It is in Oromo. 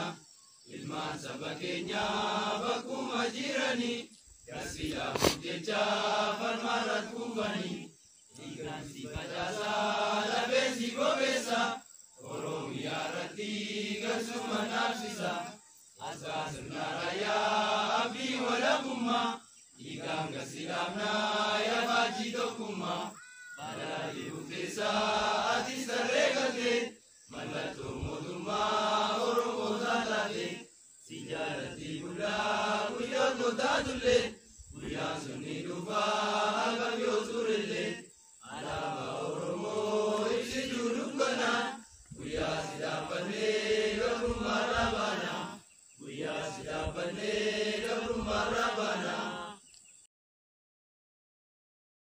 yaaddanna. Ilmaan saba keenyaa bakkuma jiranii gasiidhaaf jecha falmaarratti kufanii. Dhiigaan si facaasaa lafeen si bobeessa Oromiyaa irratti gasuma naafsisa. Asxaa sirna raayyaa abdii walabummaa dhiigaan gasiidhaafnaa yafaajii tokkummaa. Balaa keessaa atis tarree galtee mallattoo mootummaa Oromoo taate si jaalatti bullaa guyyaa taatullee.